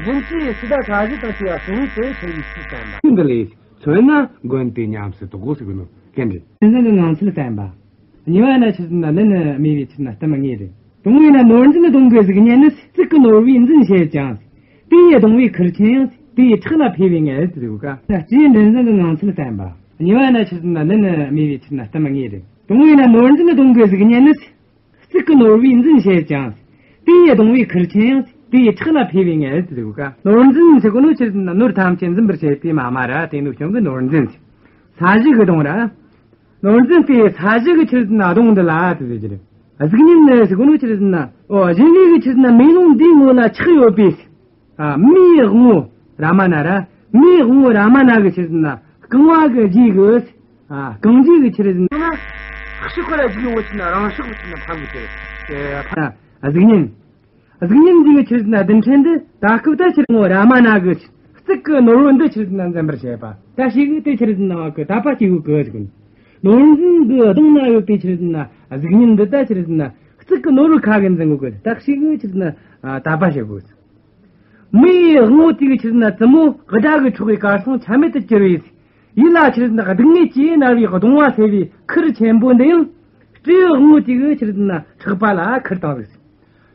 འབྲིང་གིས་སི་ཏཱ་ས་གཞི་དང་བཅས་པ་གསང་བའི་དེ་ཁྱེར་བའི་ཚུལ་བསྟན་པ། འདི་ལས་མཚོན་ན་མགོན་དེ་ཉམས་སུ་དོགས་ཟེར་གི་ནོ་གན་རེད། འདྲེན་བཟང་གི་ངང་ཚུལ་བསྟན་པ། གཉིས་པ་ན་ཆི་རེད་ཟེར་ན་ལན་སྨྲས་པའི་ཆི་རེད་ཟེར་ན་གཏམ་ལྔ་རེད། དང་པོའི་ནང་ན་ནོར་འཛིན་གདོང་གི་གཟུགས་བརྙན་ནི། གཙུག་གི་ནོར་བུས་འཛིན་བྱེད་ཅིང་། དེ་ཡི་གདོང་བས་ཁུར་ཆེན་ཡང་། དེ་ཡི་ཁྲག་ལ་ཕོས་པའི་ངད་ཟེར་གོ་ཀ། སྤྲེའུ་འདྲེན་བཟང་གི་ངང་ཚུལ་བསྟན་པ། གཉིས་པ་ན་ཆི་རེད་ཟེར་ན་ལན་སྨྲས་པའི་ཆི་རེད་ཟེར་ན་གཏམ་ལྔ་རེད། དང་པོའི་ནང་ན་ནོར་འཛིན་གདོང་གི་གཟུགས་བརྙན་ནི། གཙུག་གི་ནོར་བུས་འཛིན་བྱེད་ཅིང་། དེ་ཡི་གདོང་བས་ཁུར་ཆེན་ཡང་། དེ་ཡི་ཁྲག་ལ་ཕོས་པའི་ངད་ཟེར་གོ་ཀ། ནོར་འཛིན་ཟེར་གོ་ནོ་ཆི་རེད་ཟེར་ན་ནོར་ཐམས་ཅད་འཛིན་པར་བྱེད་པའི་མ་མ་ར་དེ་ནོ་ཅུང་གི་ནོར་འཛིན་ཟེར། ས་གཞི་གི་གདོང་ར། ནོར་འཛིན་དེ་ས་གཞི་གི་ཆི་རེད་ཟེར་ན་གདོང་འདི་ལ་དེ་ཟེར་གི་རེད། གཟུགས་བརྙན་ནི་ཟེར་གོ་ནོ་ཆི་རེད་ཟེར་ན། འོ། གཞན་ལུས་གི་ཆི་རེད་ཟེར་ན་མེ་ལོང་འདིའི་ངོ་ལ་ཆགས་ཡོད་པའི། ཨ། མེའི་དབང་པོ་རཱ་མ་ན་ར། མེའི་དབང་པོ་རཱ་མ་ན་གི་ཆི་རེད་ཟེར་ན་རྐང་བ་གི་རྗེས་གི། ཨ། རྐང་རྗེས་གི་ཆི་རེད་ཟེར་ན། ཕྱོགས་ཁ་ལ་རྒྱུག་ཡོང་བ་ཆི་རེད་ཟེར་ན་རང་ཕྱོགས་ཆི་རེད་ཟེར་ན་ཕབ་གི་ཆི་རེད། ཕ། ཨ། གཟུགས་བརྙན། གཟུགས་བརྙན་འདི་གི་ཆི་རེད་ཟེར་ན་རྡུལ་ཕྲན་འདི་ད་སྐབས་ད་ཆི་རེད་ཟེར་ན་རཱ་མ་ན་གི་གཙུག་གི་ནོར་བུ་འདི་ཆི་རེད་ཟེར་ན་འཛིན་པར་བྱེད་པ། ད་ཞིག་གི་དེ་ཆི་རེད་ཟེར་ན་བ་གི་དད་པ་སྐྱེ་གི་གི་ཟེར་གི། ནོར་འཛིན་གི་གདོང་ན་ཡོད་པའི་ཆི་རེད་ཟེར་ན་གཟུགས་བརྙན་འདི་ད་ཆི་རེད་ཟེར་ན་གཙུག་གི་ནོར་བུ་ཁ་གི་འཛིན་གི་གི། ད་ཞིག་གི་ཆི་རེད་ཟེར་ན་དད་པ་བྱེད་གི། མེའི་དབང་པོ་དེ་གི་ཆི་རེད་ཟེར་ན་རྩུབ་མོ་དགྲ་གི་ཕྱོགས་ཀྱི་གར་སོང་ཆ་མེད་དུ་གྱུར་བའི། ཡིད་ལ་ཆི་རེད་ཟེར་ན་སྡུག་བསྔལ་གྱིས་མནར་བའི་གདོང་བ་སེལ་བའི་ཁུར་ཆེན་པོ་འདི་ཡང་། སྤྲེའུ་དབང་པོ་དེ་གི་ཆི་རེད་ཟེར་ན་ཕྲག་པ་ལ་ཁུར་བཏང་ཟིག།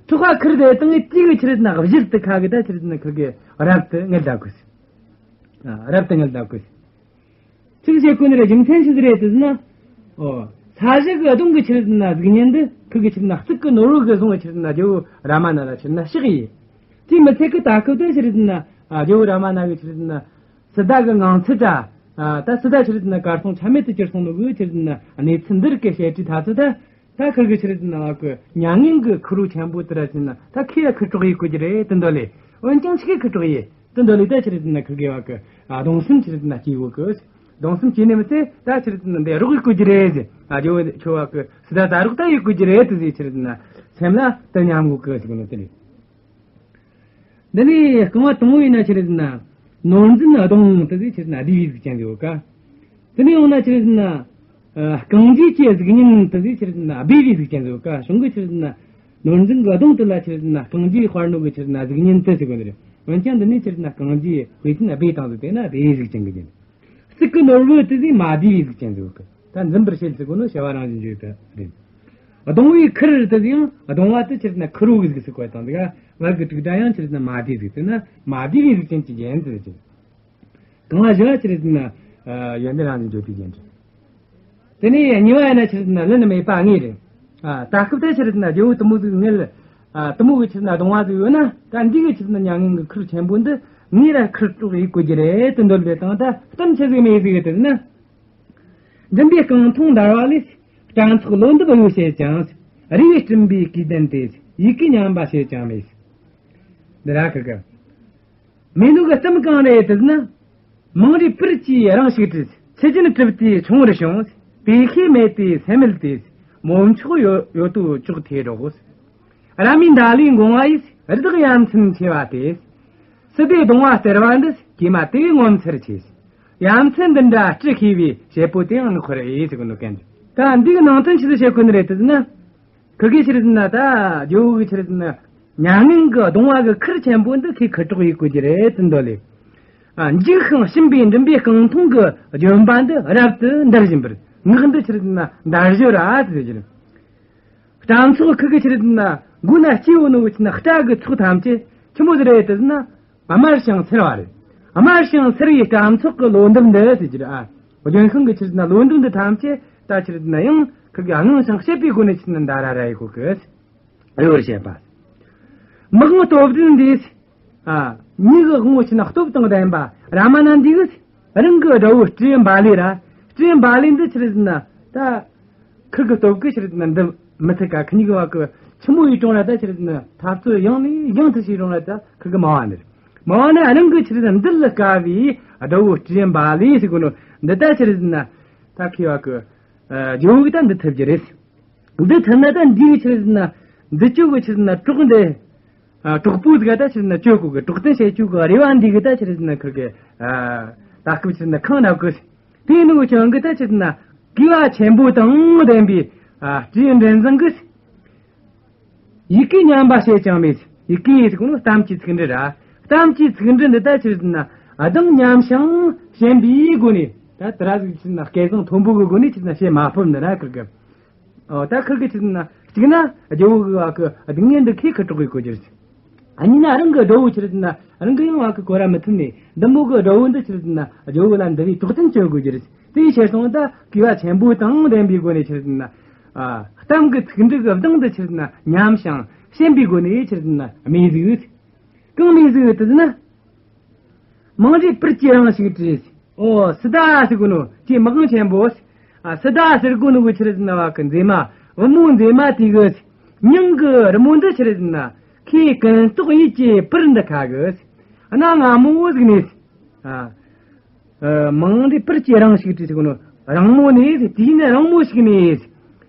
ཕྲག་པ་ཁུར་དེ་བཏང་ངས་དེ་གི་ཆི་རེད་ཟེར་ན་བཞུར་དུ་ཁ་གི་ད་ཆི་རེད་ཟེར་ན་ཁུར་གི་རབ་ཏུ་ངལ་གདའ་གི་ཟིག། ཨ། རབ་ཏུ་ངལ་གདའ་གི་ཟིག། ཅི་ཟེར་གོ་ནི་རེད། རྒྱུ་མཚན་ཅི་ཟིག་རེད་དེ་ཟེར་ན། ཨོ། ས་གཞི་གི་གདོང་གི་ཆི་རེད་ཟེར་ན་གཟུགས་བརྙན་འདི་ཁུར་གི་ཆི་རེད་ཟེར་ན་གཙུག་གི་ནོར་བུ་གི་བཟུང་བའི་ཆི་རེད་ཟེར་ན་རྒྱལ་བོ་རཱ་མ་ན་ལ་ཆི་རེད་ཟེར་ན་གཤེགས་ཡིན། དེ་མི་ཚད་གི་ད་སྐབས་དུ་ཆི་རེད་ཟེར་ན། ཨ། རྒྱལ་བོ་རཱ་མ་ན་གི་ཆི་རེད་ཟེར་ན་སི་ཏཱ་གི་ངང་ཚུལ་ད། ཨ། ད་སི་ཏཱ་ཆི་རེད་ཟེར་ན་གར་སོང་ཆ་མེད་དུ་གྱུར་སོང་ནོ་གི་ཆི་རེད་ཟེར་ན་གནས་ཚུལ་འདི་རིགས་གི་བཤད་དུས་ད་ཚོད་ད། ད་ཁུར་གི་ཆི་རེད་ཟེར་ན་བ་གི་མྱ་ངན་གི་ཁུར་བོ་ཆེན་པོ་དེ་ར་ཆི་རེད་ཟེར་ན་ད་ཁོས་ཡ་ཁུར་དཀྲོག་ཡེད་གོ་རྒྱུ་རེད་དེ་འདོད་ལེ། འོན་ཀྱང་ཆི་གི་ཁུར་དཀྲོག་ཡེད་དེ་འདོད་ལེ། ད་ཆི་རེད་ཟེར་ན་ཁུར་གི་བ་གི། ཨ། གདུང་སེམས་ཆི་རེད་ཟེར་ན་སྐྱེ་གོ་གི། གདུང་སེམས་སྐྱེས་ནས་མི་ཚད་ད་ཆི་རེད་ཟེར་ན་འདི་རོགས་ཡེད་གོ་རྒྱུ་རེད་ཟེར། ཨ། རྒྱལ་བོ་ཁྱོད་བ་གི་སི་ཏཱ་ད་རོགས་ད་ཡེད་གོ་རྒྱུ་རེད་དེ་ཟེར་ཆི་རེད་ཟེར་ན་སེམས་ལ་དེ་སྙམ་གོ་གི་ཟེར་གི་ནོ་དེ་རེད། འདི་ནས་རྐང་བ་དང་པོ་ཡིན་ན་ཆི་རེད་ཟེར་ན། ནོར་འཛིན་གདོང་དེ་ཟིག་ཆི་རེད་ཟེར་ན་བསྡུས་པའི་གཟུགས་ཅན་ཟིག་ཡོད་ཀ། དེ་ནས་ཡང་ན་ཆི་རེད་ཟེར་ན། ཨ། རྐང་རྗེས་ཀྱི་གཟུགས་བརྙན་དེ་ཟིག་ཆི་རེད་ཟེར་ན་སྦས་པའི་གཟུགས་ཅན་ཟིག་ཡོད་ཀ། གཞུང་གི་ཆི་རེད་ཟེར་ན། ནོར་འཛིན་གདོང་དེ་ལ་ཆི་རེད་ཟེར་ན་རྐང་རྗེས་དཔར་ནོ་གི་ཆི་རེད་ཟེར་ན་གཟུགས་བརྙན་དེ་ཟེར་གོ་ནི་རེད། འོན་ཀྱང་འདི་ནས་ཆི་རེད་ཟེར་ན་རྐང་རྗེས་དཔེ་ཅན་སྦས་བཏང་ཟིག་དེ་ན་སྦས་པའི་གཟུགས་ཅན་གི་རྒྱན། གཙུག་གི་ནོར་བུ་དེ་ཟིག་མ་བསྡུས་པའི་གཟུགས་ཅན་ཟིག་ཡོད་ཀ། ད་འཛིན་པར་བྱེད་ཟེར་གོ་ནོ་བྱ་བ་རང་བཞིན་བརྗོད་པ་རེད། གདོང་བའི་ཁུར་དེ་ཡང་གདོང་བ་དེ་ཆི་རེད་ཟེར་ན་ཁུར་བོ་གི་གཟུགས་སུ་བཀོད་བཏང་འདུག་ག། བར་གྱི་དྲུག་སྒྲ་ཡང་ཆི་རེད་ཟེར་ན་མ་བསྡུས་གཟུགས་ཟེར་ན་མ་བསྡུས་པའི་གཟུགས་ཅན་གྱི་རྒྱན་དེ་ཟེར། རྐང་བ་བཞི་བ་ཆི་རེད་ཟེར་ན། ཨ། ཡོན་ཏན་རང་བཞིན་བརྗོད་པའི་རྒྱན་རེད། དེ་ནས་གཉིས་པ་ཡིན་ན་ཆི་རེད་ཟེར་ན་ལན་མེད་པ་ལྔ་རེད། ཨ། ད་སྐབས་དེ་ཆི་རེད་ཟེར་ན་རྒྱལ་བོ་དེ་མོ་ཟིག་ངལ། ཨ། དེ་མོ་གི་ཆི་རེད་ཟེར་ན་གདུང་བ་ཟིག་ཡོད་ན་ད་འདི་གི་ཆི་རེད་ཟེར་ན་མྱ་ངན་གི་ཁུར་ཆེན་པོ་འདི་ངས་ར་ཁུར་དཀྲོག་ཡེད་གོ་རྒྱུ་རེད་དེ་འདོད་ལེ་བཏང་ད་གཏམ་ཆི་ཟིག་སྨྲས་ཟིག་དེ་ཟེར་ན། མགྲིན་པའི་རྐང་འཐུང་འདར་བ་ལས། སྤྲང་ཚོགས་ལོ་འདབ་གཡོ་བྱེད་ཀྱང་། རུས་པའི་སྤྲིན་པའི་གོས་ལྡན་ཏེ། ཡི་གེ་ཉམས་པ་བྱེད་ཀྱང་མེད། འདི་ར་ཁི་གི། མེ་ནོ་གི་གཏམ་གང་རེད་དེ་ཟེར་ན། མང་རིགས་པིར་གྱིས་རང་ཞིག་བྲིས། ཚེ་རྒྱུན་གྲིབ་དེ་ཆུང་རུ་བྱུང་། དེ་ཤེས་མེད་དེ་སེམས་མེད་དེ། མོ་མཆོག་ཡོད་ཡོད་དོ་ཅོག་ཐེ་འགྲོགས། ར་མའི་མདའ་ལས་འགོང་བ་ཡིས། རི་དྭགས་ཡ་མཚན་ཆེ་བ་སྟེ། སི་ཏའི་གདུང་བ་སྟེར་བ་འདི། ཀྱེ་མ་དེ་ངོ་མཚར་ཆེ། ཡ་མཚན་འདི་འདྲ་སྤྲི་ཤེས་པའི། བྱེད་པོ་དེའང་ནི་ཁོ་རེ་ཟེར་གི་ནོ་གན། ད་འདི་གི་ནང་དོན་ཆི་ཟིག་བཤད་གོ་ནི་རེད་དེ་ཟེར་ན། ཁི་གེ་ཆི་རེད་ཟེར་ན་ད་ཇོ་བོ་གི་ཆི་རེད་ཟེར་ན། མྱ་ངན་གི་གདུང་བ་གི་ཁུར་ཆེན་པོ་འདི་ཁོས་ཁུར་དཀྲོག་ཡེད་གོ་རྒྱུ་རེད་དེ་འདོད་ལེ། ཨ། འཇིགས་ཤིང་ཞུམ་པའི་མགྲིན་པའི་རྐང་འཐུང་གི་ལྗོན་པ་འདི་རབ་ཏུ་འདར་བཞིན་པར། ངག་འདི་ཆི་རེད་ཟེར་ན་འདར་བཞིན་ར་དེ་ཟེར་གི་རེད། སྤྲང་ཚོགས་ཁི་གེ་ཆི་རེད་ཟེར་ན་མགོ་ན་སྐྱེས་བོ་ནོ་གི་ཆི་ན་སྐྲ་གི་ཚོགས་ཐམས་ཅད་ ཆི་མོ་ཟིག་རེད་དེ་ཟེར་ན། དམར་ཞིང་སེར་བ་རེད། དམར་ཞིང་སེར་བའི་སྐར་ཚོགས་ཀྱི་ལོ་འདབ་འདི་ཟེར་གྱི་རེད་ཨ། ལྗོན་ཤིང་གི་ཆི་ཟེར་ན་ལོ་འདབ་འདི་ཐམས་ཅད་ད་ཆི་ཟེར་ན་ཡང་ཁིར་གི་སྔངས་ཤིང་ཞེད་པའི་སྒོ་ནས་ཆི་ཟེར་ན་འདའ་ར་ར་ཡི་གོ་གི། གཡོ་བར་བྱེད་པ། མི་དབང་སྟོབས་ལྡན་འདིས། ཨ། མྱི་གི་དབང་པོ་ཆི་ཟེར་ན་སྟོབས་དང་ལྡན་པ་རཱ་མ་ན་འདི་གིས་རང་གི་དགྲ་བོ་སྤྲེའུ་འབའ་ལི་ར། སྤྲེའུ་འབའ་ལི་འདི་ཆི་ཟེར་ན་ད། ཁིར་གི་སྟོབས་ཀྱིས་ཆི་ཟེར་ན་འདི་མི་ཐུབ་ཀ། ཁི་གཉིས་ཀྱི་བར་གི་ཆི་མོ་ཡི་གྲོང་ལ་ད་ཆི་ཟེར་ན་འཐབ་རྩོད་ཡང་ནས་ཡང་དུ་བྱས་རུང་ལ་ད་ཁིར་གི་མ་བ་ནི་རེད། མ་བ་ནི་རང་གི་ཆི་ཟེར་ན་འདི་ལ་དཀའ་བའི་དགྲ་བོ་སྤྲེའུ་འབའ་ལི་ཟེར་གོ་ནོ་འདི་ད་ཆི་ཟེར་ན་ད་ཁི་བ་གི་ཨ་རྒྱལ་བོ་གི་ད་འདི་ཐུབ་ཀྱི་རེད། འདི་ཐུབ་ན་ད་འདི་གི་ཆི་ཟེར་ན་འདི་ཅོ་གི་ཆི་ཟེར་ན་གྲོགས་འདི། ཨ། གྲོགས་པོ་ཟིག་ད་ཆི་ཟེར་ན་གཅོད་གོ་གི། གྲོགས་དན་བྱེད་གཅོད་གི་རེ་བ་འདི་གི་ད་ཆི་ཟེར་ན་ཁིར་གི། ཨ། ད་སྐབས་ཆི་ཟེར་ན་ཁེངས་ན་གི། དེ་ནུ་ཅང་གི་ད་ཆི་ཟེར་ན་གུས་པ་ཆེན་པོ་དང་ལྡན་པའི། ཨ། སྤྲེའུ་མགྲིན་བཟང་གིས། ཡི་གེ་ཉམས་པ་བྱེད་ཅིང་མེད། ཡི་གེ་ཟེར་གོ་ནོ་གཏམ་གྱི་ཚིག་འབྲུ་ར། གཏམ་གྱི་ཚིག་འབྲུ་འདི་ད་ཆི་ཟེར་ན་གདངས་ཉམས་ཤིང་ཞན་པའི་སྒོ་ནས་ད་དེ་ར་ཟིག་ཆི་ཟེར་ན་སྐད་གདངས་མཐོན་པོ་གི་སྒོ་ནས་ཆི་ཟེར་ན་བཤད་མ་ཕོད་ནི་ར་ཁིར་གི། ཨོ། ད་ཁིར་གི་ཆི་ཟེར་ན་གཅིག་ན་རྒྱལ་བོ་གི་བ་གི་སྡུག་བསྔལ་འདི་ཁེ་ཁི་གྲོགས་གི་གོ་རྒྱུ་རེད། ཨ་གཉིས་ན་རང་གི་དགྲ་བོ་ཆི་ཟེར་ན་རང་གི་ཡང་བ་གི་གོ་ར་མི་ཐུབ་ནས་འདི་མོ་གི་དགྲ་བོ་འདི་ཆི་ཟེར་ན་རྒྱལ་བོ་ལ་འདི་བའི་གྲོགས་དན་བཅོལ་དགོས་རྒྱུ་རེད། དེའི་ཕྱིར་སོང་ད་གུས་པ་ཆེན་པོ་དང་ལྡན་པའི་སྒོ་ནས་ཆི་ཟེར་ན། ཨ། གཏམ་གི་ཚིག་འབྲུ་གི་གདངས་འདི་ཆི་ཟེར་ན་ཉམས་ཤིང་ཞན་པའི་སྒོ་ནས་ཆི་ཟེར་ན་མེད་ཟིག་གང་མེད་ཟིག་དེ་ཟེར་ན། མང་རིགས་པར་གྱི་རང་ཞིག་བྲིས། ཨོ། སི་ཏཱ་ཟེར་གོ་ནོ་ཀྱི་མི་དབང་ཆེན་པོ། ཨ། སི་ཏཱ་ཟེར་གོ་ནོ་གི་ཆི་ཟེར་ན་བ་གི་མཛེས་མ། བུ་མོ་མཛེས་མ་དེ་གི་མྱིང་གི་རི་མོ་འདི་ཆི་ཟེར་ན་ཁོས་ཀུན་རྟོག་ཡིད་ཀྱི་པར་འདི་ཁ་གི། ཨ་ན་སྔ་མོ་ཟིག་ནས། ཨ། ཨ། མང་རིགས་པར་གྱི་རང་ཞིག་བྲིས་ཟེར་གོ་ནོ། རིང་མོ་ནས་དུས་ཡུན་རིང་མོ་ཞིག་ནས་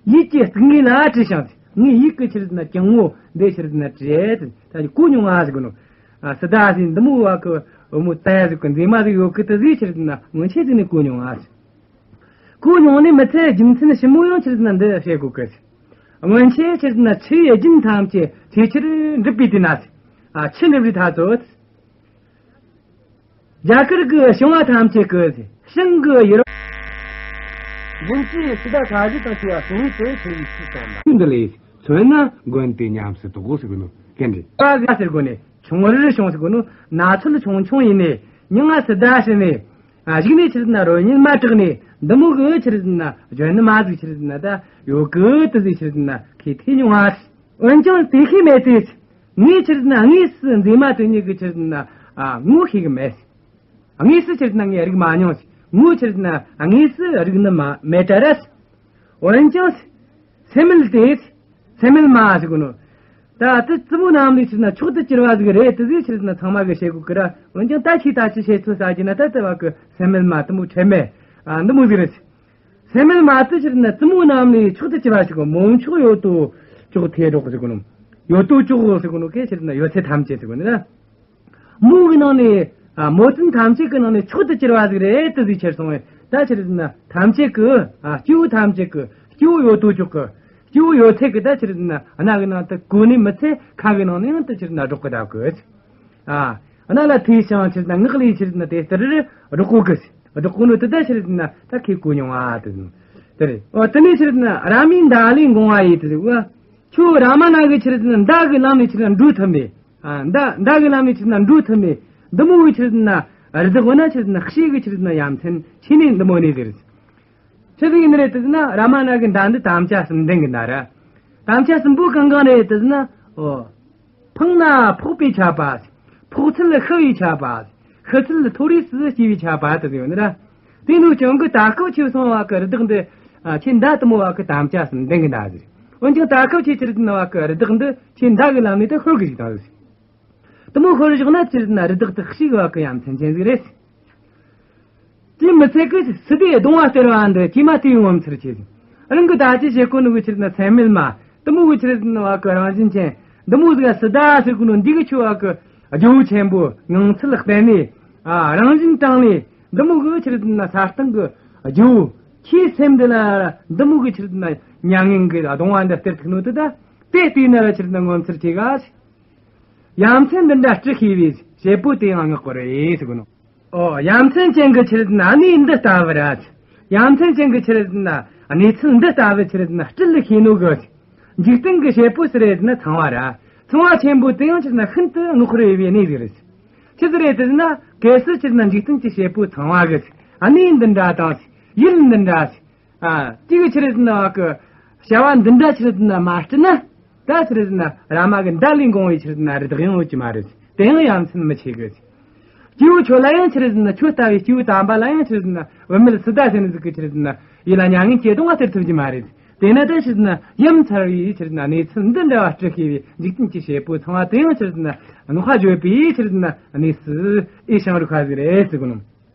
ཡིད་ཀྱི་སྡུག་བསྔལ་ལ་བྲིས་ཤིང་། ངའི་ཡིད་ཀྱི་ཆི་ཟེར་ན་གྱང་ངོ་འདི་ཆི་ཟེར་ན་བྲིས་ད་གོ་མྱོང་ང་ཟེར་གོ་ནོ། ཨ། སི་ཏཱ་ཟེར་འདི་མོ་བ་གི་བུ་མོ་ཙ་ཡ་ཟེར་གི་མཛེས་མ་ཟིག་ཡོད་གི་དེ་ཟིག་ཆི་ཟེར་ན་སྔོན་ཆད་ཟིག་ནས་གོ་མྱོང་ང་ཟེར། གོ་མྱོང་ནས་མི་ཚད་རྒྱུ་མཚན་ཞིབ་མོ་ཡང་ཆི་ཟེར་ན་འདི་བཤད་གོ་གི་ཟེར། སྔོན་ཆད་ཆི་ཟེར་ན་ཆུ་ཡི་རྒྱུན་ཐམས་ཅད་ཆེས་ཆེར་འགྲིབ་པའི་དུས་ན་ཟེར། ཨ། ཆུ་འགྲིབ་རིས་ཐ་ཚོ། རྒྱ་གར་གྱི་བྱུང་བ་ཐམས་ཅད་ཀྱི་ཤིང་གི་ཡུར། རྒྱུན་གྱི་སི་ཏཱ་ས་གཞི་དང་བཅས་པ་སྲུང་བའི་དེ་ཆེ་བའི་ཚུལ་བསྟན་པ། འདི་ལས་མཚོན་ན་མགོན་དེ་ཉམས་སུ་དོགས་ཟེར་གི་ནོ་གན་རེད། ཨ་ཟེར་གོ་ནས་ཆུང་རིར་བྱུང་ཟེར་གོ་ནོ། ན་ཚོད་ཆུང་ཆུང་ཡིན་ནས་མྱིང་ང་སི་ཏཱ་ཟེར་ནས། ཨ། གཞུག་ནས་ཆི་ཟེར་ན་རོལ་རྙེད་མ་གྲགས་ནས་འདི་མོ་གི་ཆི་ཟེར་ན་གཞོན་ནུ་མ་ཟིག་ཆི་ཟེར་ན་ད་ཡོད་གི་དེ་ཟིག་ཆི་ཟེར་ན་ཁོས་ཐོས་མྱོང་ང་། འོན་ཀྱང་དེ་ཤེས་མེད་དེ། ངས་ཆི་ཟེར་ན་དངོས་སུ་མཛེས་མ་དེ་གཉིས་ཀྱི་ཆི་ཟེར་ན། ཨ། ངོ་ཤེས་གི་མེད། དངོས་སུ་ཆི་ཟེར་ན་ངས་རིག་མ་མྱོང་། ངོ་ཆི་ཟེར་ན་དངོས་སུ་རིག་ནི་མ་མེད་དྲ་ར། འོན་ཀྱང་སེམས་མེད་དེ། སེམས་མེད་མ་ཟེར་གོ་ནོ། ད་དེ་བཙུན་མོ་རྣམས་ལས་ཆི་ཟེར་ན་མཆོག་ཏུ་གྱུར་པ་ཟིག་རེད་དེ་ཟིག་ཆི་ཟེར་ན་ཚང་མ་གིས་བཤད་གོ་གི་ར། འོན་ཀྱང་ད་ཁྱོས་ད་ཅི་བཤད་ཚོད་ཟ་རྒྱུ་ན་ད་དེ་བ་གི་སེམས་མེད་མ་དེ་མོ་ཁྲེལ་མེད། ཨ། འདི་མོ་ཟིག་རེད། སེམས་མེད་མ་དེ་ཆི་ཟེར་ན་བཙུན་མོ་རྣམས་ལས་མཆོག་ཏུ་གྱུར་པ་ཟེར་གོ། མོ་མཆོག་ཡོད་དོ་ཅོག་ཐེ་སྒྲོགས་ཟེར་གོ་ནོ། ཡོད་དོ་ཅོག་ཟེར་གོ་ནོ་གན་ཆི་ཟེར་ན་ཡོད་ཚད་ཐམས་ཅད་ཟེར་གོ་ནི་ར། མོ་གི་ནང་ནས། ཨ། མོ་བཙུན་ཐམས་ཅད་ཀྱི་ནང་ནས་མཆོག་ཏུ་གྱུར་པ་ཟིག་རེད་དེ་ཟིག་ཁྱེར་སོང་བས་ད་ཆི་ཟེར་ན་ཐམས་ཅད་ཀྱི། ཨ། སྐྱེ་བོ་ཐམས་ཅད་ཀྱི་སྐྱེ་བོ་ཡོད་དོ་ཅོག་གི་སྐྱེ་བོ་ཡོད་ཚད་ཀྱི་ད་ཆི་ཟེར་ན་སྣ་གི་ནང་དུ་གོ་ནས་མི་ཚད་ཁ་གི་ནང་ནས་ཡང་དུ་ཆི་ཟེར་ན་སྒྲོག་གི་བསྡད་གི། ཨ། སྣ་ལ་ཐོས་ཤིང་ཆི་ཟེར་ན་ངག་ལས་ཆི་ཟེར་ན་དེ་ལྟར་སྒྲོག་གོ་གི། སྒྲོག་གོ་ནོ་དེ་ད་ཆི་ཟེར་ན་ད་ཁོས་གོ་མྱོང་བ་དེ་ཟིག་དེ་རེད། འོ། དེ་ནས་ཆི་ཟེར་ན་རཱ་མའི་མདའ་ལས་འགོངས་པ་ཡིས་དེ་ཟེར་བ། ཁྱོད་རཱ་མ་ན་གི་ཆི་ཟེར་ན་མདའ་གི་ལམ་ནས་ཆི་ཟེར་ན་འགྲོ་ཐུབ་མེད། ཨ། མདའ་མདའ་གི་ལམ་ནས་ཆི་ཟེར་ན་འགྲོ་ཐུབ་མེད། འདི་མོ་གི་ཆི་ཟེར་ན་རི་དྭགས་བོ་ན་ཆི་ཟེར་ན་ཤེས་གི་ཆི་ཟེར་ན་ཡ་མཚན་ཆེ་ནི་འདི་མོ་ནི་ཟེར། ཆི་ཟིག་ཡིན་རེད་དེ་ཟེར་ན་རཱ་མ་ན་གི་མདའ་འདི་དམ་བཅའ་གསུམ་ལྡན་གི་མདའ་ར། དམ་བཅའ་གསུམ་པོ་གང་གང་རེད་དེ་ཟེར་ན། འོ། འཕངས་ན་ཕོག་པས་ཁྱབ་པ། ཕོག་ཚད་ཤི་བས་ཁྱབ་པ། ཤི་ཚད་མཐོ་རིས་སུ་སྐྱེ་བས་ཁྱབ་པ་དེ་ཟེར་ཡོད་ནི་ར། དེ་ནས་ཀྱང་གི་ད་སྐབས་ཁྱེར་སོང་བ་གི་རི་དྭགས་འདི། ཨ། ཁྱེད་མདའ་དེ་མོ་བ་གི་དམ་བཅའ་གསུམ་ལྡན་གི་མདའ་ཟེར། འོན་ཀྱང་ད་སྐབས་ཁྱེད་ཆི་ཟེར་ན་བ་གི་རི་དྭགས་འདི་ཁྱེད་མདའ་གི་ལམ་ནས་ད་ཤོར་གི་ཞིག་དང་ཟེར། དེ་མོ་ཤོར་བཞག་ན་ཆི་ཟེར་ན་རི་དྭགས་དེ་ཤི་གི་བ་གི་ཡ་མཚན་ཅན་ཟིག་རེད། དེ་མི་ཚད་གི་སི་ཏཱའི་གདོང་བ་སྟེར་བ་འདི་ཀྱེ་མ་དེའི་ངོ་མཚར་ཆེ་ཟིག། རང་གི་ད་ཅི་བྱེད་གོ་ནོ་གི་ཆི་ཟེར་ན་སེམས་མེད་མ་དེ་མོ་གི་ཆི་ཟེར་ན་བ་གི་རང་བཞིན་ཅན་འདི་མོ་ཟིག་སི་ཏཱ་ཟེར་གོ་ནོ་འདི་གི་ཆོ་བ་གི་རྒྱལ་པོ་ཆེན་པོ་ངང་ཚུལ་བརྟན་ནས། ཨ། རང་བཞིན་དྲང་ནས་འདི་མོ་གི་ཆི་ཟེར་ན་ས་སྟེང་གི་རྒྱལ་པོ་ཁྱེད་སེམས་འདི་ལ་འདི་མོ་གི་ཆི་ཟེར་ན་མྱ་ངན་གི་གདོང་བ་འདི་སྟེར་ཐུབ་ནོ་དེ་ད་དེ་བལྟས་ན་ལ་ཆི་ཟེར་ན་ངོ་མཚར་ཆེ་ག། ཡ་མཚན་འདི་འདྲ་སྤྲུལ་ཤེས་པའི་བྱེད་པོ་དེ་ཡང་ངག་གི་རེད་ཟེར་གོ་ནོ། ཨོ། ཡ་མཚན་ཅན་གྱི་ཆི་ཟེར་ན་གནས་འདི་ལྟ་བུ་ར། ཡ་མཚན་ཅན་གྱི་ཆི་ཟེར་ན་གནས་ཚུལ་འདི་ལྟ་བུ་ཆི་ཟེར་ན་སྤྲུལ་ལ་ཤེས་ནོ་གི། འཇིག་རྟེན་གྱི་བྱེད་པོ་ཟེར་ན་ཚངས་པ་ར། ཚངས་པ་ཆེན་པོ་དེ་ཡང་ཆི་ཟེར་ན་ཤིན་ཏུ་བསྔགས་པར་འོས་པའི་གནས་ཟིག་རེད། ཆི་ཟིག་རེད་དེ་ཟེར་ན། གལ་སྲིད་ཆི་ཟེར་ན་འཇིག་རྟེན་གྱི་བྱེད་པོ་ཚངས་པ་གི་གནས་འདི་འདྲ་དང་། ཡུལ་འདི་འདྲ། ཨ། དེ་གི་ཆི་ཟེར་ན་བ་གི་བྱ་བ་འདི་འདྲ་ཆི་ཟེར་ན་མ་བསྐྲུན་ན། ད་ཆི་ཟེར་ན་ར་མ་གི་མདའ་ལས་འགོང་བའི་ཆི་ཟེར་ན་རི་དྭགས་ཡང་ཡོད་ཀྱི་མ་རེད། དེ་ཡང་ཡ་མཚན་མི་ཆེ་གི། སྐྱེ་བོ་ཁྱོད་ལ་ཡང་ཆི་ཟེར་ན། ཁྱོད་ལྟ་བུའི་སྐྱེ་བོ་དམ་པ་ལ་ཡང་ཆི་ཟེར་ན་བུད་མེད་སི་ཏཱ་ཟེར་ནི་ཟིག་གི་ཆི་ཟེར་ན་ཡིད་ལ་མྱ་ངན་གྱི་སྡུག་བསྔལ་སྟེར་ཐུབ་ཀྱི་མ་རེད། དེས་ན་ད་ཆི་ཟེར་ན་ཡ་མཚར་བའི་ཆི་ཟེར་ན་གནས་ཚུལ་འདི་འདྲ་བ་སྤྲུལ་ཤེས་པའི་འཇིག་རྟེན་གྱི་བྱེད་པོ་ཚངས་པ་དེ་ཡང་ཆི་ཟེར་ན་བསྔགས་པ་བརྗོད་པའི་ཆི་ཟེར་ན་གནས་སུ་ཨེ་ཤང་རུ་ཁ་ཟིག་རེད་ཟེར་གོ་ནོ།